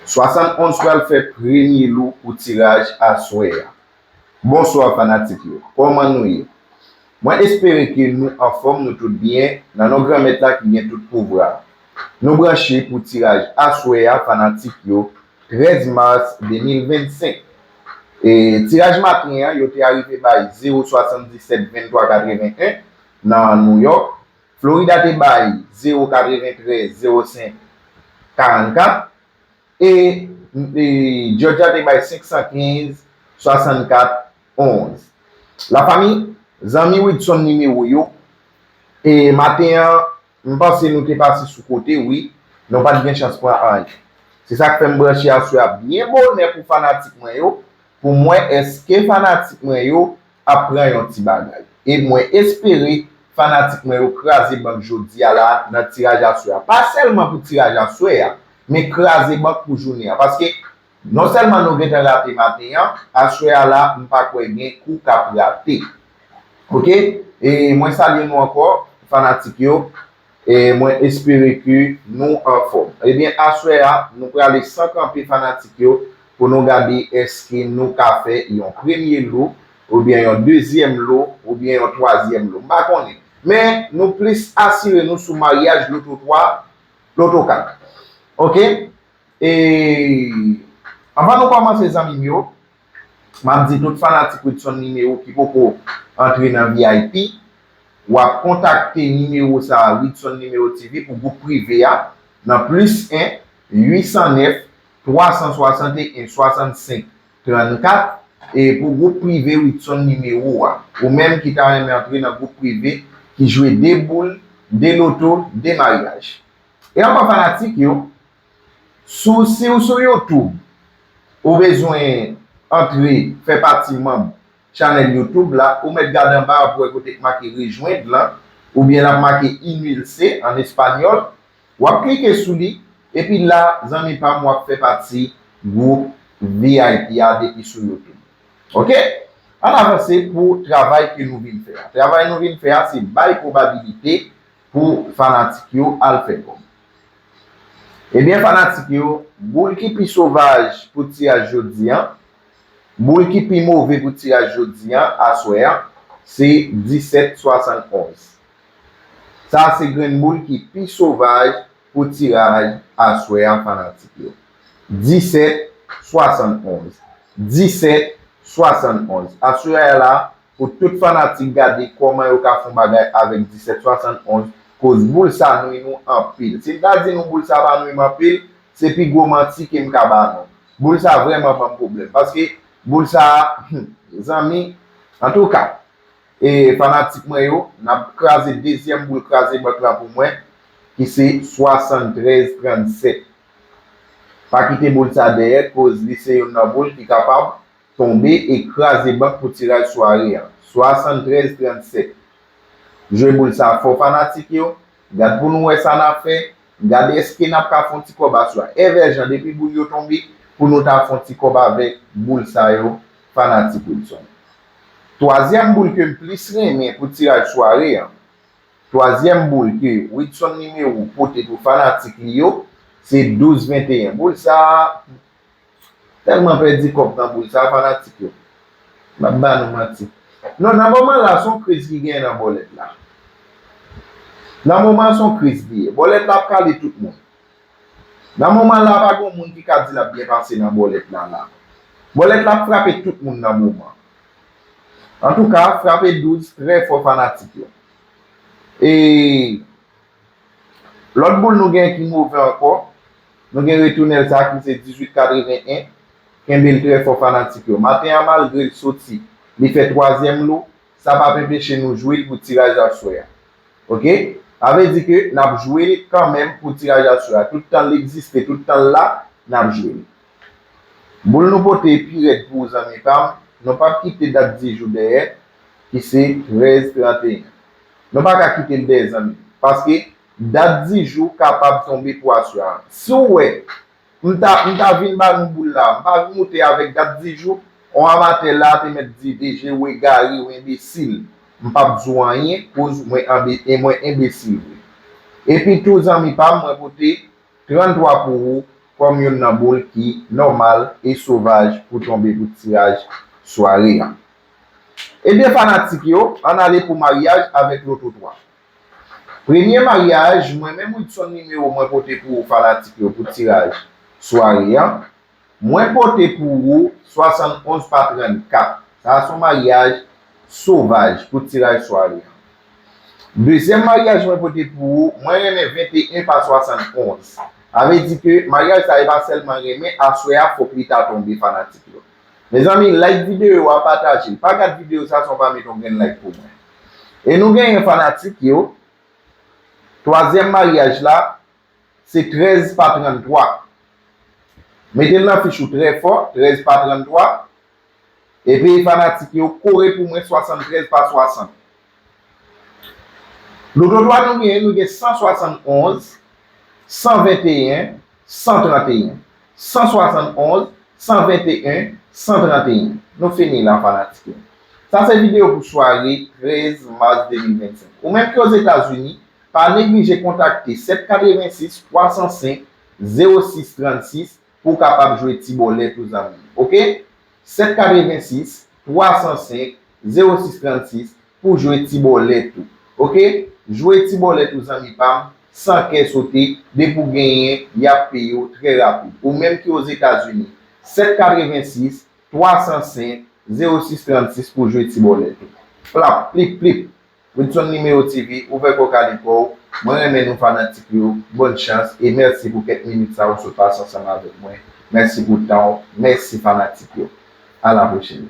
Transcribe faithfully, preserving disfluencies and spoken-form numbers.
Swasannonz pral fè premye lo pou tiraj aswè a. Bonswa fanatik yo, kòman nou ye? Mwen espere ke nou anfòm, nou tout byen, nan non Granmèt la ki gen tout pouvwa. Nou branche pou tiraj aswè a fanatik yo, trèz mas de mil vennsenk. E tiraj maten an, yo te arive bay zewo swasanndisèt venntwa katreven en nan New York. Florida te bay zewo katreventrèz zewo senk karannkat. E, e Georgia te bay senk san kenz swasannkat onz. Lafanmi, zanmi Widson nimewo yo, e maten an, m panse nou te pase sou kote, wi, nou pa t gen chans pran anyen. Se sa k fè m branche aswè a byen bonè pou fanatik mwen yo, pou m wè èske fanatik mwen yo ap pran yon ti bagay. E mwen espere fanatik mwen yo kraze bank jodi a la nan tiraj aswè a. Pa sèlman pou tiraj aswè a, men kraze bank pou jounen an. Paske non sèlman nou gentan rate maten an, aswè a la, m pa kwè gen kou k ap rate. Oke? E mwen salye nou ankò, fanatik yo. E mwen espere ke nou anfòm. Ebyen, aswè a, nou prale san kanpe fanatik yo pou nou gade èske nou ka fè yon premye lo, oubyen yon dezyèm lo, oubyen yon twazyèm lo. M pa konnen. Men, nou plis asire nou sou maryaj loto twa, loto kat. Oke? E anvan nou kòmanse, zanmi m yo, m ap di tout fanatik Widson nimewo ki poko antre nan V I P, w ap kontakte nimewo sa a, Widson Nimewo T V, pou gwoup prive a, nan plis en, uit san nèf, twa san swasanteyen, swasannsenk, trannkat, e pou gwoup prive Widson nimewo a. Ou menm ki ta renmen antre nan gwoup prive ki jwe de boul, de loto, de maryaj. E ankò fanatik yo, sou, si w sou YouTube, ou bezwen antre fè pati manm chanèl YouTube la, ou mèt gade anba a pou wè kote k make rejwenn lan, oubyen l ap make unirse an espanyòl. W ap klike sou li, epi la, zanmi pa m, w ap fè pati gwoup V I P a depi sou YouTube. Oke? Ann avanse pou travay ke nou vin fè a. Travay nou vin fè a, se bay pwobabilite pou fanatik yo al fè kòb. Ebyen, fanatik yo, boul ki pi sovaj pou tiraj jodi an, boul ki pi move pou tiraj jodi an, aswè an, se disèt swasannonz. Sa a se grenn boul ki pi sovaj pou tiraj aswè an, fanatik yo. Disèt swasannonz. Disèt swasannonz. Aswè a la, pou tout fanatik gade kòman yo ka fè yon bagay avèk disèt swasannonz, koz boul sa nwi nou anpil. Si m ta di nou boul sa pa nwi m anpil, se pi gwo manti ke m ka ba nou. Boul sa vrèman ban m pwoblèm. Paske boul sa, hmm, zanmi, antouka, e fanatik mwen yo, n ap kraze dezyèm boul kraze bank la pou mwen, ki se swasanntrèz trannsèt. Pa kite boul sa dèyè, koz li se youn nan boul ki kapab tonbe e kraze bank pou tiraj sware an. Swasanntrèz trannsèt. Jwe boul sa fò fanatik yo. Gad pou nou wè sa n ap fè. Gade èske n ap ka fè yon ti kòb aswè a. Evè jan depi boul yo tonbe, pou nou ta fè yon ti kòb avèk boul sa yo, fanatik Wilson. Twazyèm boul ke m plis renmen pou tiraj sware an, twazyèm boul ke Wilson Nimewo pote pou fanatik li yo, se douz venteyen. Boul sa a, tèlman pèdi kòb nan boul sa a, fanatik yo. M ap ba nou manti. Non, nan moman la, se yon kriz ki genyen nan bòlèt la. Nan moman, se yon kriz li ye. Bòlèt la ap kale tout moun. Nan moman la, pa gen moun ki ka di l ap byen pase nan bòlèt la la. Bòlèt la ap frape tout moun nan moman. Antouka, frape douz trè fò fanatik yo. E lòt boul nou gen ki move ankò, nou gen retounèl sa ki se dizuit katreven en, kenbe l trè fò fanatik yo. Maten an, malgre l soti, li fè twazyèm lo, sa p ap enpeche nou jwe l pou tiraj aswè a. Oke? Sa vle di ke n ap jwe l kanmenm pou tiraj aswè a. Tout tan l egziste, tout tan l la, n ap jwe l. Boul nou pote pi rèd pou ou, zanmi pa m, nou p ap kite dat di jou dèyè, ki se trèz tranteyen. Nou pa ka kite l dèyè, zanmi, paske dat di jou kapab tonbe pou aswè a. Si w wè, m ta, m ta vin ba nou boul la, m pa vin moute avèk dat di jou, yon amatè la te mèt di D J w egare, w enbesil. M p ap di w anyen, koz mwen anbe-, e mwen enbesil vre. Epi tou, zanmi pa m, mwen pote tranntwa pou ou, kòm youn nan boul ki nòmal e sovaj pou tonbe pou tiraj sware an. Ebyen fanatik yo, ann ale pou maryaj avèk loto twa. Premye maryaj, mwen menm Widson Nimewo mwen pote pou ou fanatik yo pou tiraj sware an. Mwen pote pou ou swasannonz pa trannkat. Sa a se yon maryaj sovaj pou tiraj sware an. Dezyèm maryaj mwen pote pou ou, mwen renmen venteyen pa swasannonz. Sa vle di ke maryaj sa e pa sèlman renmen, aswè a fòk li ta tonbe fanatik yo. Mezanmi, like videyo a, pataje l. Pa gad videyo sa san w pa mete yon grenn like pou mwen. E nou genyen fanatik yo, twazyèm maryaj la, se trèz pa tranntwa. Mete l nan fich ou trè fò, trèz pa tranntwa. Epi fanatik yo, kore pou mwen swasanntrèz pa swasant. Loto twa nou genyen, nou gen san swasannonz, san venteyen, san tranteyen. San swasannonz, san venteyen, san tranteyen. Nou fini la fanatik yo. Sa se videyo pou sware trèz mas de mil vennsenk. Ou menm ki Ozetazini, pa neglije kontakte sèt katrevensis twa san senk zewo sis trannsis pou w kapab jwe ti bòlèt ou zanmi. Oke? Sèt katrevensis twa san senk zewo sis trannsis pou jwe ti bòlèt ou. Oke? Jwe ti bòlèt ou zanmi pa m, san kè sote, depi w genyen, y ap peye w trè rapid. Ou menm ki Ozetazini, sèt katrevensis twa san senk zewo sis trannsis pou jwe ti bòlèt ou. Plap, plip, plip. Widson Nimewo TV, ouvè kò w, kale kò w. Mwen renmen nou fanatik yo. Bòn chans e mèsi pou kèk minit sa ou sot pase ansanm avèk mwen. Mèsi pou tan w. Mèsi fanatik yo. A la pwochèn.